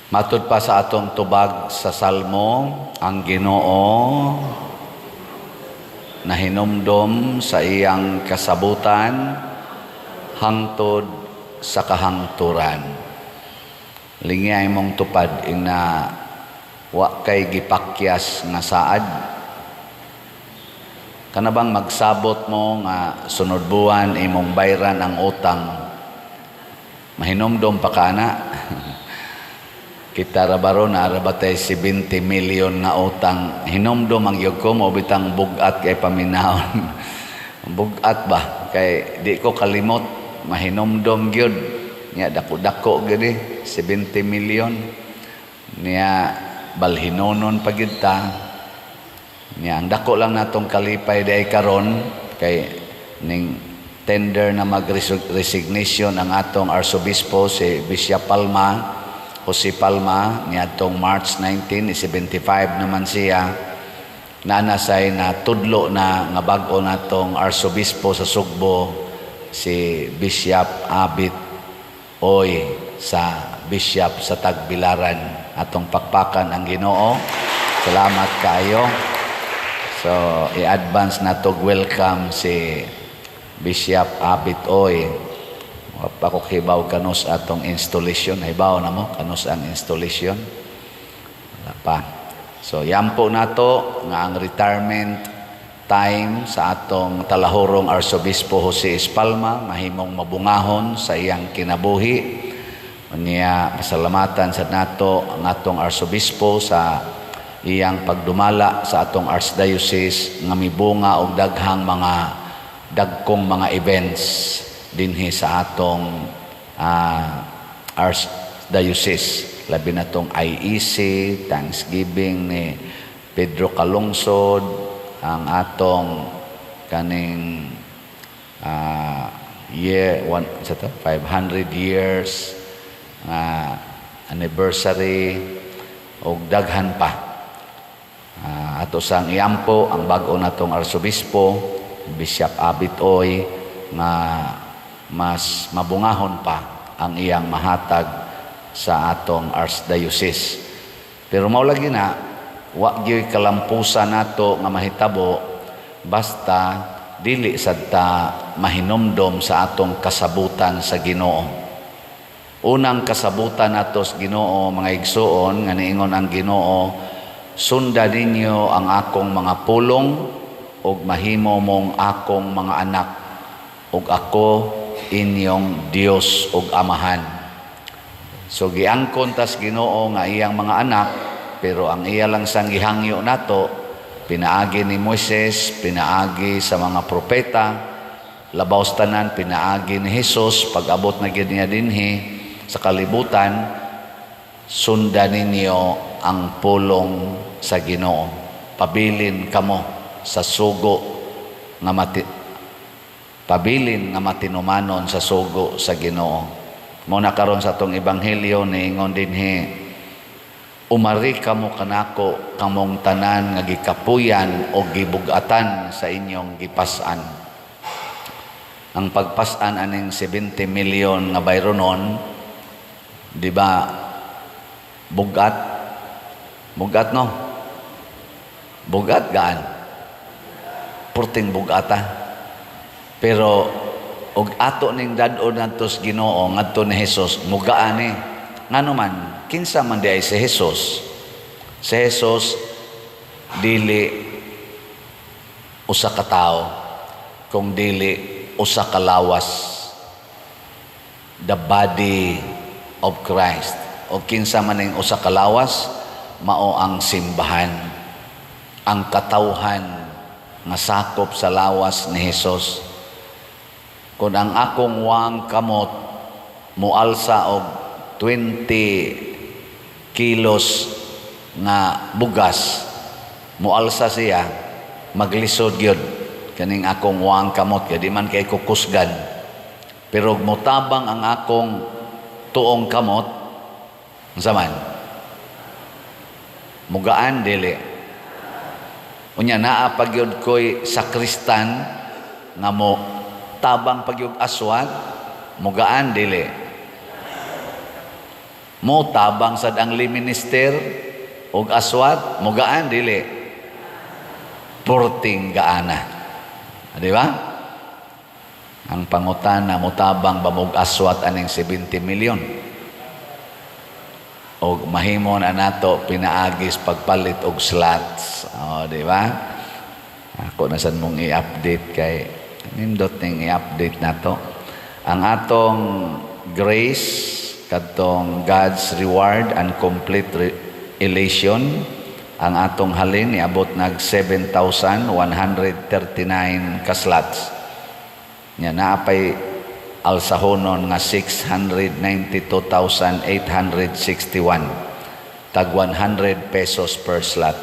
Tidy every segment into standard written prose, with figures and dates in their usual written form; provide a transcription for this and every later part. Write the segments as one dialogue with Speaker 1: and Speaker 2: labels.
Speaker 1: Matud pa sa atong tubag sa Salmo, ang Ginoo nahinumdom sa iyang kasabutan hangtod sa kahangturan. Lingya imong tupad ingna wa kay gipakyas nga saad. Kana bang magsabot mo nga sunod buwan imong bayran ang utang, mahinumdom pa ka na? Kita ra baron na ra ba tay 70 million nga utang, hinumdom ang gyud ko mo bitang bug-at kay paminawon. Bug-at ba kay di ko kalimot, mahinumdom gyud nya, dako-dako gyud eh, 70 million niya, balhinonon pa gyud ta niya. Ang dako lang natong kalipay diay karon kay ning tender na mag-resignation ang atong arsobispo, si Bishop Palma, Jose Palma, niadtong March 19, 75 naman siya. Naanasay na tudlo na nga bag-o natong arsobispo sa Sugbo, si Bishop Abit Oy sa Bishop sa Tagbilaran. Atong pakpakan ang Ginoo. Salamat kaayo. So, i-advance na to, welcome si Bishop Abit Oy. Wa pa ko kibaw kanus atong installation. Hibaw na mo kanus ang installation? Wala pa. So, yampo nato nga ang retirement time sa atong talahurong Arsobispo Jose Espalma mahimong mabungahon sa iyang kinabuhi. Unya pasalamatan sa nato ang atong arsobispo sa iyang pagdumala sa atong archdiocese nga mibunga og daghang mga dagkong mga events dinhi sa atong archdiocese, labi na tong IEC, Thanksgiving ni Pedro Calungsod, ang atong kaning year one sa to 500 years anniversary og daghan pa. Ato sang iampo ang bag-o natong arsobispo, Bishop Abit Oy, nga mas mabungahon pa ang iyang mahatag sa atong archdiocese. Pero mao lagi na wa gyoy kalampusan nato nga mahitabo basta dili sad ta mahinumdom sa atong kasabutan sa Ginoo. Unang kasabutan nato sa Ginoo, mga igsuon, nga niingon ang Ginoo, "Sunda ninyo ang akong mga pulong ug mahimo mong akong mga anak ug ako inyong Dios ug Amahan." So giangkon tas Ginoo nga iyang mga anak, pero ang iya lang sang gihangyo nato pinaagi ni Moises, pinaagi sa mga propeta, labaw sa tanan pinaagi ni Jesus pag-abot na gyud niya dinhi sa kalibutan, "Sunda ninyo ang pulong sa Ginoo. Pabilin kamo sa sugo nga mati pabilin nga matinumanon sa sugo sa Ginoo." Mo na karon sa atong ebanghelyo niingon dinhi, "Umari kamo kanako kamong tanan nga gikapuyan o gibugatan sa inyong gipas-an." Ang pagpas-an aning 70 million nga bayronon, di ba bugat? Bugat, no? Bugat gaan. Purting bugata. Pero og ato ning dad-on ngadto sa Ginoo, ngadto ni Jesus, mugaan ni. Ngano man, kinsa man diay si Jesus? Si Jesus dili usa ka tawo, kung dili usa ka lawas. The body of Christ. O kinsa man ning usa ka lawas, mao ang simbahan. Ang katawhan nga sakop sa lawas ni Jesus. Kung ang akong wang kamot mualsa og 20 kilos nga bugas, mualsa siya, maglisod gyud kaning akong wang kamot kay di man kay kukusgan. Pero mutabang ang akong tuong kamot, unsa man? Mugaan dili? Unya naa pa gyud ko'y sakristan nga mo tabang pa gyud aswat, mugaan dili? Mo tabang sad ang lay minister og aswat, mugaan dili? Porting gaana. Di ba? Ang pangutana, motabang ba mog aswat aning 70 million? Og mahimo na nato pinaagis pagpalit og slots. O, di ba? Ako na sad mong i-update kay nindot ning i-update nato. Ang atong grace, kadtong God's reward and complete elation, ang atong halin niabot nag 7,139 ka slots. Nya naapay alsahonon nga 692,861, tag 100 pesos per slot.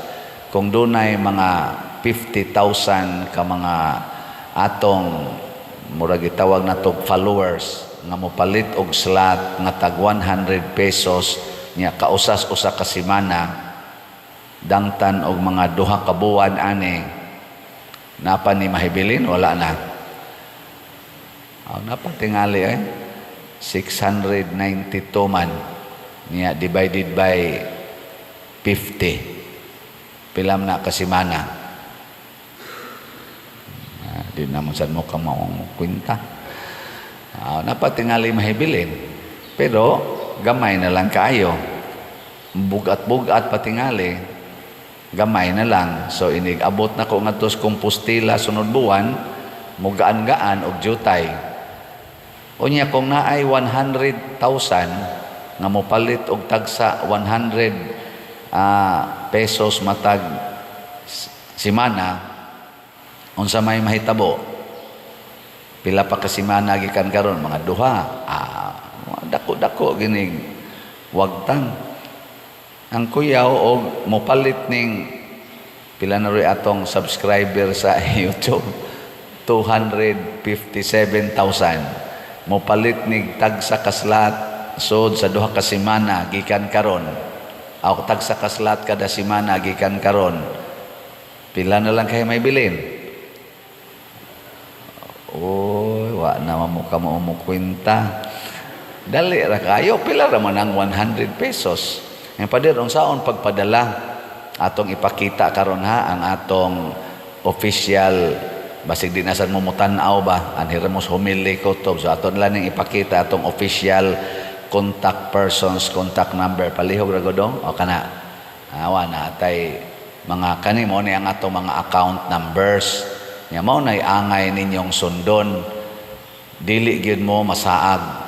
Speaker 1: Kung dunay mga 50,000 ka mga atong murag gitawag nato followers nga mopalit og slot nga tag 100 pesos, nya kausas usa ka semana, dangtan og mga 2 ka buwan ani, napa ni mahibilin? Wala na. Oh, napatingali eh. 692 man niya divided by 50. Pila man na kasimana? Ah, di naman sad mo ka maong kwenta. Ah, napatingali mahibilin. Pero gamay na lang kaayo. Bugat-bugat patingali. Gamay na lang. So inig abot na ko ngadto sa Compostela sunod buwan, mugaan-gaan og jutay. Unya kung naay 100,000 nga mopalit og tagsa 100 pesos matag simana, unsa may mahitabo? Pila pa ka semana gikan karon? Mga duha. Dako-dako ginig wagtang. Ang kuyaw og mopalit ning pila na ro'y atong subscriber sa YouTube? 257,000. Mopalit nig tagsa ka slot sod sa 2 ka semana gikan karon. Aw, tagsa ka slot kada semana gikan karon. Pila na lang kay may bilin? Oy, wa na mo ka mo kwenta. Dali ra kayo, pila ra man ang 100 pesos? Ang pader, unsaon pagpadala? Atong ipakita karon ha ang atong official, basig di na sad mo mutan-aw ba, anhi ra mo humili ko to. So aton lang ning ipakita atong official contact persons, contact number. Palihog ra godong o kana. Awa na atay mga kani mo ni ang atong mga account numbers. Nya mao nay angay ninyong sundon. Dili gyud mo masaag.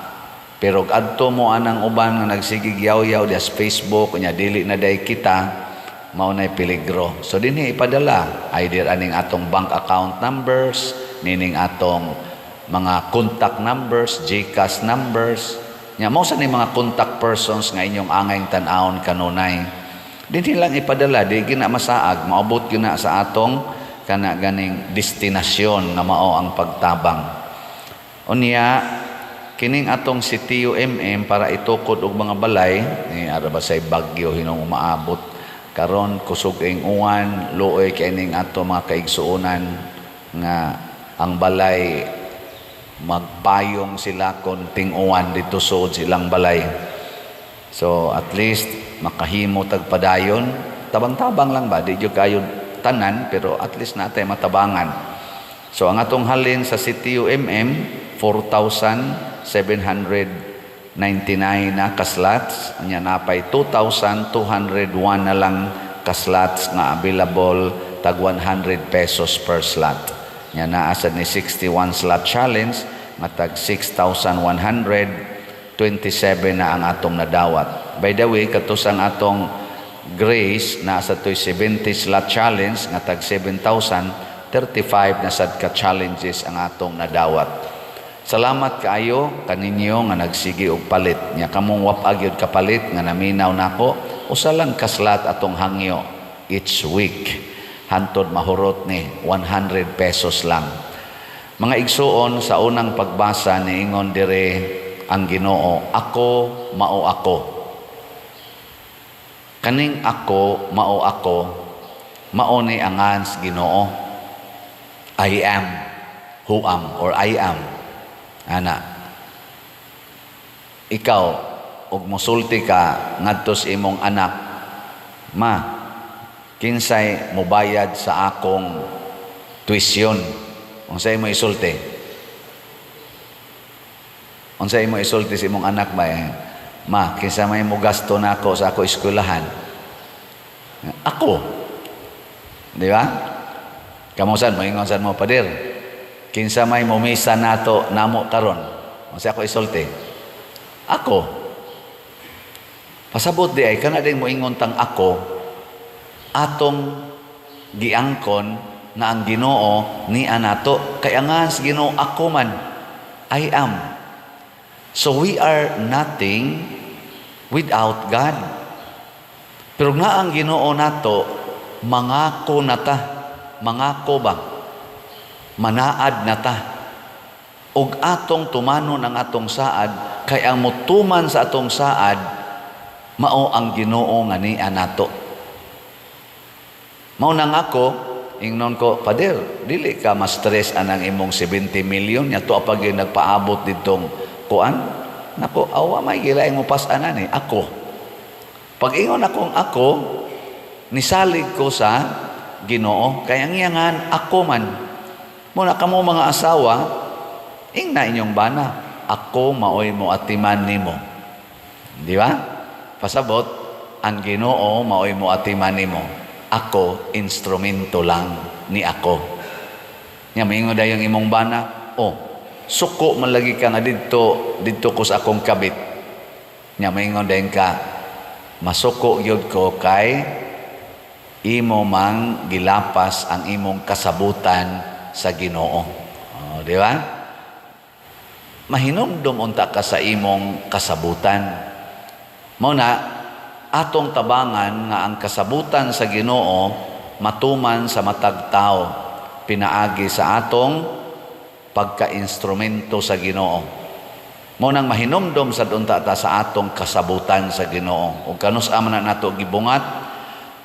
Speaker 1: Pero adto mo anang uban nga nagsigig yaw-yaw diya sa Facebook, nya dili na day kita, mao nay peligro. So dinhi ipadala either aning atong bank account numbers, nining atong mga contact numbers, GCash numbers. Nya mao sa ni mga contact persons nga inyong angay tan-awon kanunay. Dinhi lang ipadala, di gina masaag, maabot gyud na sa atong kana ganing destinasyon nga mao ang pagtabang. Unya kining atong si TUMM para itukod og mga balay ni ara ba say bagyo hinong umaabot karon, kusog ing uwan, luoy kay ning ato mga kaigsuonan nga ang balay magpayong sila kon ting-uwan dito suod silang balay. So at least makahimo tag padayon, tabang-tabang lang ba, di jud kayo tanan, pero at least natay matabangan. So ang atong halin sa CTUMM, 4,799 na kaslots, anya napay 2,201 na lang kaslots nga available, tag 100 pesos per slot. Nya naa sad ni 61 slot challenge nga tag 6,127 na ang atong nadawat. By the way, katos ang atong Grace naa sa to'y 70 slot challenge nga tag 7,035 na sad ka challenges ang atong nadawat. Salamat kaayo kaninyo nga nagsige og palit. Nya kamong wapag yun kapalit nga naminaw nako, usa lang ka slot atong hangyo each week. Hantod mahurot ni 100 pesos lang. Mga igsuon, sa unang pagbasa niingon dire ang Ginoo, "Ako mao ako." Kaning "Ako mao ako" mao ni angan sa Ginoo. I am who am or I am. Ana. Ikaw, ug musulti ka ngadto sa imong anak, "Ma, kinsay mobayad sa akong tuition?" Unsa imo isulti? Unsa imo isulti sa imong anak ba eh? "Ma, kinsa may mo gasto nako sa ako eskwelahan?" "Ako." Di ba? Kamo sad moingon sad mo, "Pader, kinsa may momisa nato namo karon?" Unsa ako isulti? "Ako." Pasabot di ay kana din moingon tang "ako", atong giangkon nga ang Ginoo ni anato, kay ang sa Ginoo "ako man", "I am". So we are nothing without God. Pero nga ang Ginoo nato mangako na ta, mangako ba? Manaad na ta. Ug atong tumanon ang atong saad, kay ang mutuman sa atong saad mao ang Ginoo nga niya nato. Mao nang ako ingnon ko, "Pader, dili ka ma-stress anang imong 70 million nya to pag nagpaabot ditong kuan." Nako, awa may gilaing mo pas-anan eh. "Ako." Pag ingon akong "ako", nisalig ko sa Ginoo. Kaya ang iyangan, "ako man". Muna kamo mga asawa, ingna inyong bana, "Ako maoy mo atiman nimo." Di ba? Pasabot, ang Ginoo maoy mo atiman nimo. Ako, instrumento lang ni ako. Nya maingon dayon imong bana, "Oh, suko man lagi ka nga didto didto ko sa akong kabit." Nya maingon dayon ka, "Masuko gyud ko kay imo mang gilapas ang imong kasabutan sa Ginoo." Oh, di ba? Mahinumdum unta ka sa imong kasabutan. Mao na atong tabangan nga ang kasabutan sa Ginoo matuman sa matag tao pinaagi sa atong pagka-instrumento sa Ginoo. Mao nang mahinumdom sad unta ta sa atong kasabutan sa Ginoo. Ug kanus-a man na nato gibungat,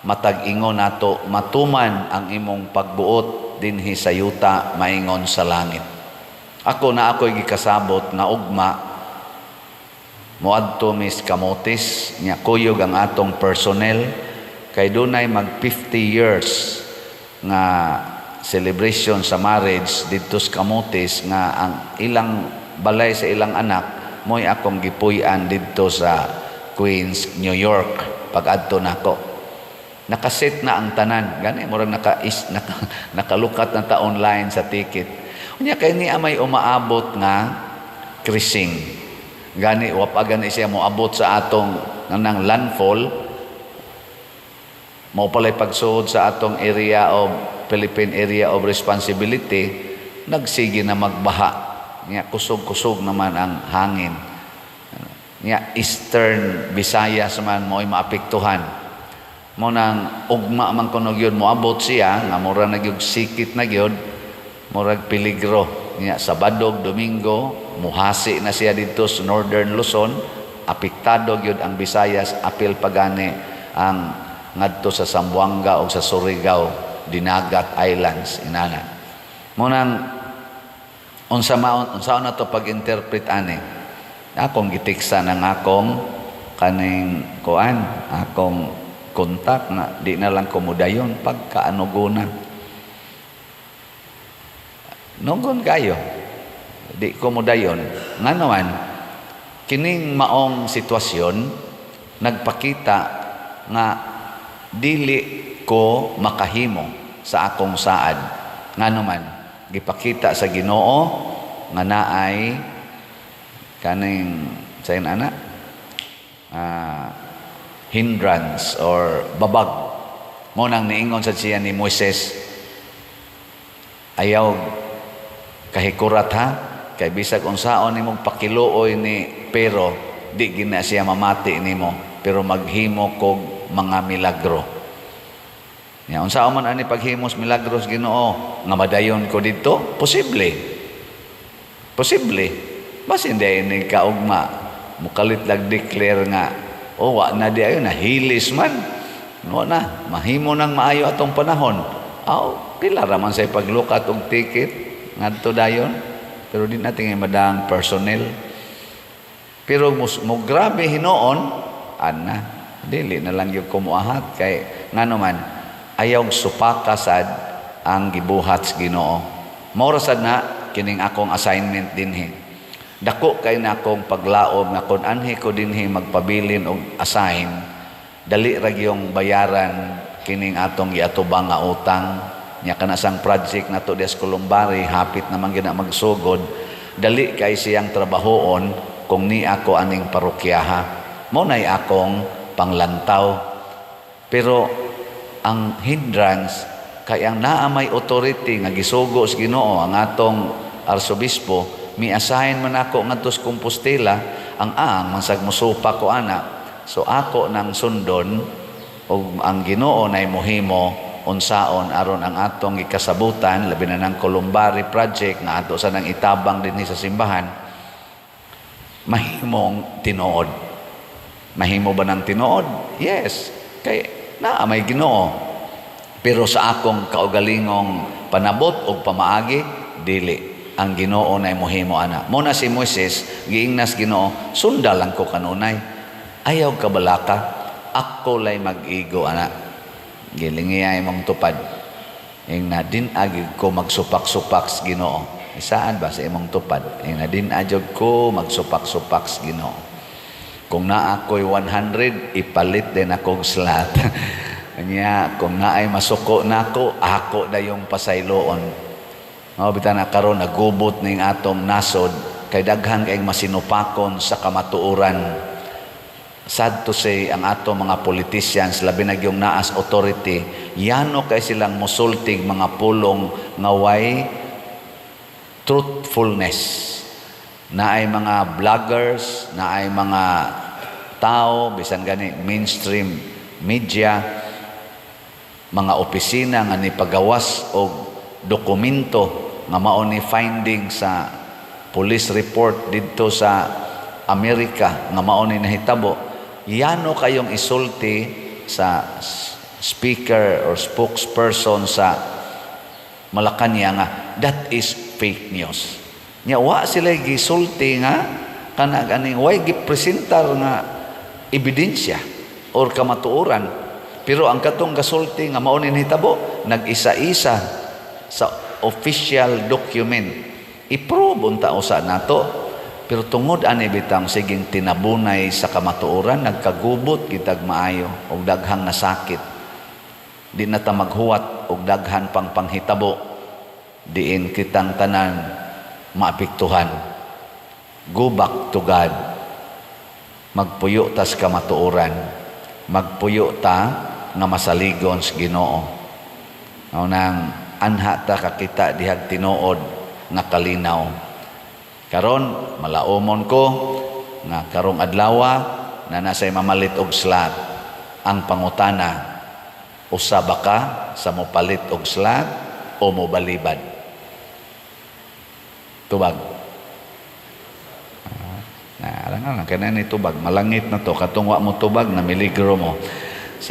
Speaker 1: matag ingon nato, "Matuman ang imong pagbuot dinhi sa yuta maingon sa langit." Ako na ako'y gikasabot nga ugma moadto mis Camotes, nya kuyog ang atong personnel kay dunay mag 50 years nga celebration sa marriage didto sa Camotes, nga ang ilang balay sa ilang anak mo'y akong gipuy-an didto sa Queens, New York. Pag-adto nako, nakaset na ang tanan, gani murag nakalukat na ta online sa ticket. Unya kay niya may umaabot nga krising, gani wa pa gani siya moabot sa atong nang landfall, mao pala'y pagsuod sa atong area of Philippine Area of Responsibility, nagsige na magbaha. Nya kusog-kusog naman ang hangin. Nya Eastern Visayas man mo'y maapektuhan. Mo nang ugma man kuno gyud moabot siya nga mura na gyud sikit na gyud, murag peligro. Nya Sabado, Domingo muhasi na siya didto sa Northern Luzon, apektado gyud ang Visayas, apil pagani ang ngadto sa Zamboanga o sa Surigao, Dinagat Islands inana. Mo nang unsa maon unsa na to pag-interpret ani, akong gitiksa ng akong kaning kuan, akong kontak nga di na lang kumudayon pagkaanuguna. Nugon kayo, di ko mudayon. Ngano man, kining maong sitwasyon nagpakita nga dili ko makahimo sa akong saad. Ngano man, gipakita sa Ginoo nga naay kaning sayon ana hindrance or babag. Mo nang niingon sa siya ni Moises, "Ayaw kahikurat ha, kay bisag unsaon nimong pakiluoy ni pero di gina siya mamati nimo, pero maghimo kog mga milagro." Ya, unsaon man ani paghimos milagros, Ginoo, nga madayon ko didto? Posible. Posible. Basin di ni kaugma mukalit lag declare nga, "Oh, wa na di ayo na hilis man. No na, mahimo nang maayo atong panahon." Aw, pila ra man say paglukat og ticket ngadto dayon. Pero di natin ngay madang personnel. Pero mo grabe hinuon ana, dili na lang gyud ko moahat kay ngano man ayaw supaka sad ang gibuhat sa Ginoo. Mao ra sad na kining akong assignment dinhi. Dako kay na akong paglaom nga kon anhi ko dinhi magpabilin og assign, dali ra gyung bayaran kining atong giatubang nga utang. Nya kana sang project nato dias Columbari, hapit naman gyud na magsugod, dali kay siyang trabahoon kung ni ako aning parokyaha. Mao nay akong panglantaw. Pero ang hindrance kay ang naa may authority nga gisugo sa Ginoo, ang atong arsobispo, mi-assign man ako ngadto sa Compostela, ang mansag mosupak ko ana. So ako nang sundon ug ang Ginoo nay mohimo unsaon aron ang atong gikasabutan, labi na ng Columbari project nga ato sa nang itabang dinhi sa simbahan, mahimong tinuod. Mahimo ba ng tinuod? Yes, kay naa may Ginoo. Pero sa akong kaugalingong panabot og pamaagi, dili. Ang Ginoo nay mohimo ana. Mo na si Moises, giingnas Ginoo, sunda lang ko kanunay. Ayaw kabalaka, ako lay mag-igo ana. Gilingiay mong tupad. Ingna din agi ko magsupak-supak sa Ginoo. Isaan ba sa imong tupad? Ingna din adyog ko magsupak-supak sa Ginoo. Kung naa ko'y 100, ipalit din akong slot. Kanya, kung naay masuko nako, ako dayong pasayloon. Mao bitaw na karon nagubot ning atong nasod kay daghan kay masinupakon sa kamatuoran. Sad to say, ang atong mga politicians, labi na gyung naas authority, yano kay silang musultig mga pulong nga way truthfulness. Naay mga vloggers, naay mga tao, bisan gani mainstream media, mga opisina nga nipagawas og dokumento nga mao ni finding sa police report didto sa Amerika nga mao ni nahitabo. Yano kayong isulti sa speaker or spokesperson sa Malacañang nga that is fake news. Nya wa sila gisulti nga kana ganing way gipresentar nga ebidensya or kamatuoran. Pero ang katong gasulti nga mao ni nahitabo, nag-isa-isa sa official document. I-prove unta usa nato. Pero tungod ani bitang siging tinabunay sa kamatuoran, nagkagubot kitag maayo og daghang nasakit. Di na ta maghuwat og daghan pang panghitabo, diin kitang tanan maapektuhan. Go back to God. Magpuyo tas kamatuoran. Magpuyo ta nga masaligon sa Ginoo. Mao nang anha ta kakita dihag tinuod nga kalinaw. Karon malaumon ko nga karong adlawa na nasay mamalit og slot. Ang pangutana, usa ba ka sa mopalit og slot o mobalibad? Tubag. Na alang kay ni tubag, malangit na to katong wa mo tubag na miligro mo.